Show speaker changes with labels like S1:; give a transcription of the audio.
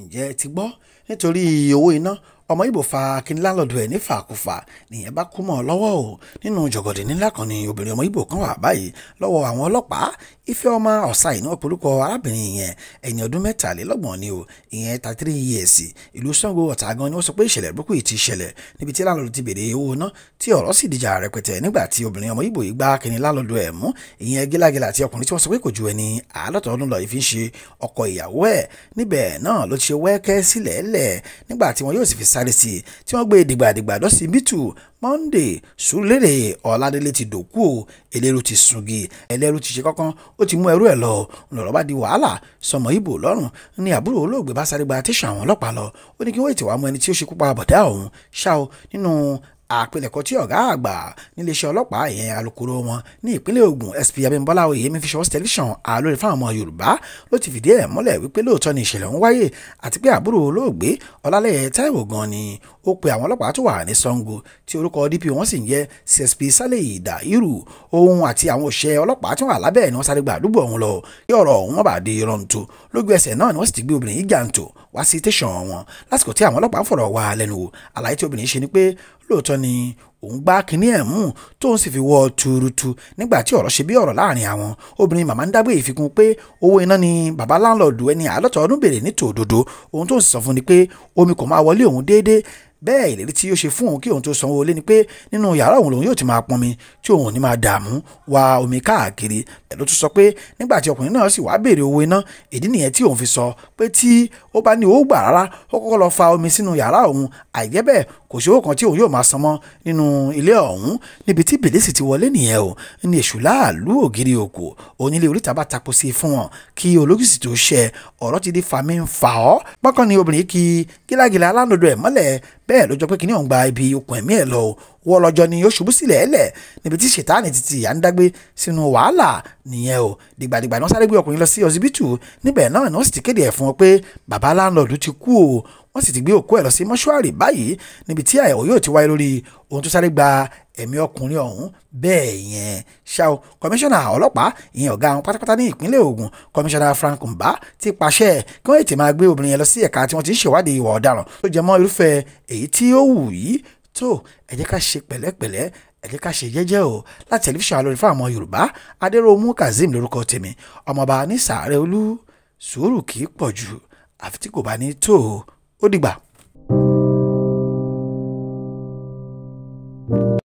S1: Ǹjẹ́ ẹ ti gbọ́? Nítorí owó iná, ọmọ Ìgbò fa kíní láńlọ́ọ̀dù ẹ̀ nífàkúfà nìyẹn bá kú mọ́ ọ lọ́wọ́ o. Nínú jọ̀gọ̀dì ńlá kan ni obìnrin ọmọ Ìgbò kan wà báyìí lọ́wọ́ àwọn ọlọ́pàá. Ifeoma Osai ní wọ́n porúkọ arábìnrin yẹn, ẹni ọdún 33 ni o, ìyẹn 33 years. Ìlú Ṣàngó Ọ̀tà gan ni wọ́n sọ pé ìṣẹ̀lẹ̀ burúkú yìí ti ṣẹlẹ̀ níbi tí láńlọ́ọ̀dù ti béèrè owó iná tí ọ̀rọ̀ sì dìjà rẹpẹtẹ nígbà tí obìnrin ọmọ Ìgbò yìí gbá kíní láńlọ́ọ̀dù ẹ̀ mú, ìyẹn gílágílá àti ọkùnrin tí wọ́n sọ pé kò ju ẹni 50 ọdún lọ yìí fi ń ṣe ọkọ ìyàwó ẹ̀. Níbẹ̀ náà ló ti ṣe wẹ́kẹ́ sílẹ̀ lẹ̀ nígbà tí wọn yóò sì fi sáré sí i tí wọ́n gbé dìgbàdìgbà lọ́sibítù. Monday Sùúrùlérè Ọládélé ti dòkú o, ẹlẹ́rú ti sungi, ẹlẹ́rú ti ṣe kọ́kán, ó ti mú ẹrú ẹ̀ lọ. Lọ̀rọ̀ bá di wàhálà sọmọ Ìgbò lọ́rùn ní àbúrò olóògbé bá sáré gba tẹ̀sán àwọn ọlọ́pàá lọ. Ó ní kí wọ́n ètè wá mú ẹni tí ó ṣekú pa bọ̀dá òun ṣá o. Nínú àpilẹ̀kọ tí ọ̀gá àgbà níléeṣẹ́ ọlọ́pàá ìyẹn alukoro wọn ní ìpínlẹ̀ Ògùn SP Abímbọ́lá Oyèyẹmí fi ṣọwọ́ sí tẹlifíṣàn Alóore fáwọn ọmọ Yorùbá ló ti fìdí ẹ̀ múlẹ̀ wípé lóòótọ́ ni ìṣẹ̀lẹ̀ ń wáyé àti pé àbúrò olóògbé Ọlálẹ́yẹ Táíwò gan ni ó pe àwọn ọlọ́pàá tó wà ní Ṣàngó tí orúkọ DPO wọn sì ń jẹ́ CSP Sálẹ̀ Ìdàírù. Òun àti àwọn òṣìṣẹ́ ọlọ́pàá tí wọ́n wà lábẹ́ ẹ̀ ni wọ́n sáré gba àdúgbò ọ̀hún lọ kí ọ̀rọ̀ ọ̀hún má bàa di rọ̀ǹtò. Lójú ẹsẹ̀ náà ni wọ́n sì ti gbé obìnrin yìí jàǹtò wá sí tẹ̀sán wọn lásìkò tí àwọn ọlọ́pàá ń fọ̀rọ̀ wá lẹ́nu wò. Àlàyé tí obìnrin ṣe ni pé lóòótọ́ ni òun gbá kinní ẹ̀ mú tóun sì fi wọ́ tuurutu nígbà tí ọ̀rọ̀ ṣe bí ọ̀rọ̀ láàrin àwọn. Obìnrin màmá ń dágbé ìfikún pé owó iná ni bàbá láńlọ́ọ̀dù ẹni 50 ọdún béèrè ní tòdodo. Ohun tó ń sọ fún ni pé omi kò máa wọlé òun déédéé, bẹ́ẹ̀ ìlérí tí ó ṣe fún òun kí òun tó sanwó ilé ni pé nínú yàrá òun lòun yóò ti máa pọnmi tí òun ò ní máa dààmú wá omi káàkiri. Ẹ̀ ló tún sọ pé nígbà tí ọkùnrin náà sì wá béèrè owó iná, ìdí nìyẹn tí òun fi sọ pé tí ó bá ní owó gbà rárá ó kọ́kọ́ lọ fa omi sínú yàrá òun, àìjẹ́ bẹ́ẹ̀ kò sí owó kan tí òun yóò máa san mọ́ nínú ilé ọ̀hún. Níbi tí bèlèsì ti wọlé nìyẹn o, ní èṣù láàlú ògiri òkò onílé oríta bá tapo sí i fún wọn kí ológìsì tó ṣẹ. Ọ̀rọ̀ ti di fàmí ń fà ọ́. Pọ́nkán ni obìnrin kí gílágílá alánàdó ẹ̀ mọ́lẹ̀, bẹ́ẹ̀ ló jọ pé kíní ọ̀hún gba ibi okùn ẹ̀mí ẹ̀ lọ. Wọ́ lọ́jọ́ ni ó ṣubú sílẹ̀ ẹ̀lẹ̀ níbi tí ṣètánì ti ti ìyá ń dágbé sínú wàhálà nìyẹn o. Dìgbàdìgbà ni wọ́n sáré gbé ọkùnrin lọ sí ọsibítù. Níbẹ̀ náà ni wọ́n sì ti kéde ẹ̀ fún wọn pé bàbá láńlọ́ọ̀dù ti kú o. Wọ́n sì ti gbé òkú ẹ̀ lọ sí mọ́ṣúárì báyìí níbi tí àyẹ̀wò yóò ti wáyé lórí ohun tó sáré gba ẹ̀mí ọkùnrin ọ̀hún bẹ́ẹ̀ yẹn ṣá o. Kọmíṣánná ọlọ́pàá ìyẹn ọ̀gá àwọn pátápátá ní ìpínlẹ̀ Ògùn kọmíṣánná Frank Mba ti pàṣẹ kí wọ́n ètè máa gbé obìnrin yẹn lọ sí ẹ̀ka tí wọ́n ti ń ṣèwádìí ìwà ọ̀daràn tó jẹ mọ́ irúfẹ́ èyí tí ó wù yìí. Tó ẹ jẹ́ ká ṣe pẹ̀lẹ́pẹ̀lẹ́, ẹ jẹ́ ká ṣe jẹ́jẹ́ o. Láti tẹlifíṣàn Alóore fáwọn ọmọ Yorùbá, Adéròmú Kazeem lórúkọ tèmi, ọmọọba ní Sàárẹ̀ Olú. Sùúrù kì í pọ̀ jù àfi tí kò bá ní tó o. Ó dìgbà.